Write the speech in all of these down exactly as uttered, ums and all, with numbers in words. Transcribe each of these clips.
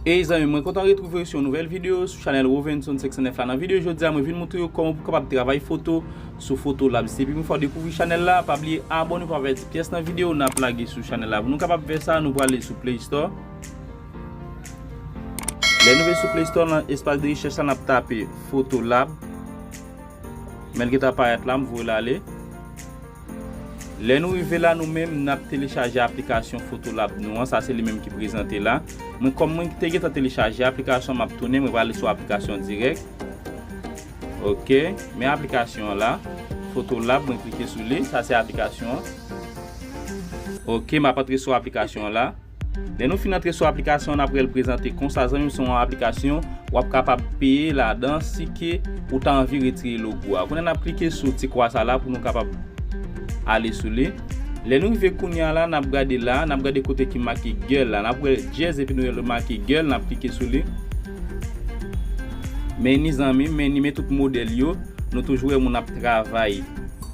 Ey zanmi, mwen kontan retwouve w sou yon nouvèl videyo sou chanèl Rovenson senk san nèf la. Nan videyo jodi a, mwen vin montre w kòman pou w kapab travay foto sou Photolab. Si se premye fwa w dekouvri chanèl la, pa bliye abòne pou avèti pyès nan videyo n ap lage sou chanèl la. Pou nou kapab fè sa, nou prale sou Play Store. Lè nou rive sou Play Store, nan espas de rechèch la, n ap tape Photolab. Men l gentan parèt la, m voye l ale. Lè nou rive la, nou menm, n ap telechaje aplikasyon Photolab nou an. Sa se li menm ki prezante la. Mwen, kòm mwen te gentan telechaje aplikasyon, m ap tounen, mwen prale sou aplikasyon dirèk. Ok, men aplikasyon an la, Photolab, mwen klike sou li. Sa se aplikasyon an. Ok, m ap antre sou aplikasyon an la. Lè nou fin antre sou aplikasyon an, n ap wè l prezante konsa, zanmi m, se yon aplikasyon w ap kapab peye ladan si ke ou ta anvi retire logo a. Kounye a n ap klike sou ti kwa sa la pou nou kapab ale sou li. Lè nou rive kounye a la, n ap gade la, n ap gade kote ki make girl la. N ap wè djèz epi nou wè l make girl, n ap klike sou li. Men ni zanmi m, men ni men tout modèl yo. Nou toujou wè moun ap travay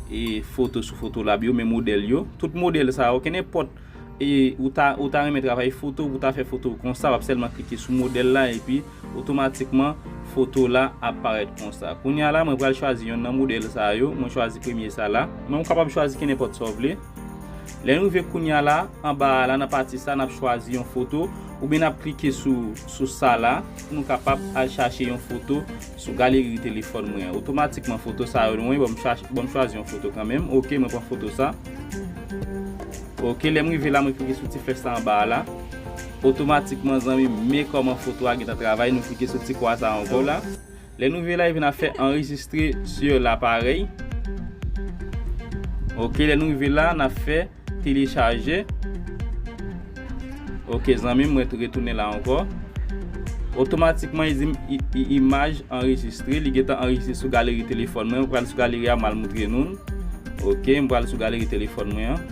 e foto sou Photolab yo, men modèl yo. Tout modèl sa yo, kenenpòt e ou ta, ou ta renmen travay foto, ou ta fè foto konsa, w ap sèlman klike sou modèl la epi otomatikman foto la ap parèt konsa. Kounye a la, mwen pral chwazi yonn nan modèl sa yo. Mwen chwazi premye sa la. Men ou kapab chwazi kenenpòt sa w vle. Lè nou rive kounye a la, anba a la, nan pati sa, n ap chwazi yon foto, oubyen n ap klike sou, sou sa la, pou nou kapab al chache yon foto sou galeri telefòn mwen an. Otomatikman, foto sa yo lwen, ban m chache, ban m chwazi yon foto kanmenm. Ok, mwen pran foto sa. Ok, lè m rive la, mwen klike sou ti flèch sa anba a la. Otomatikman, zanmi m, men kòman foto a gentan travay. Nou klike sou ti kwa sa ankò la. Lè nou rive la, epi n ap fè enregistre sur l'appareil. Ok, lè nou rive la, n ap fè telechaje. Ok, zanmi m, mwen retounen la ankò. Otomatikman, li di m i- i- imaj anrejistre. Li gentan anrejistre sou galeri telefòn mwen. Mwen pral sou galeri a, m al montre nou l. Ok, m pral sou galeri telefòn mwen an.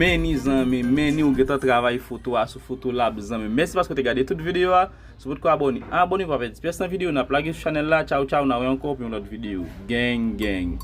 Men ni zanmi, men ni ou gentan travay foto a sou Photolab zanmi. Mèsi paske w te gade tout videyo a. Si w potko abòne, abòne pou w pa pèdi pyès nan videyo n ap lage sou chanèl la. Tchaw, tchaw, n a wè ankò pou yon lòt videyo. Gang, gang.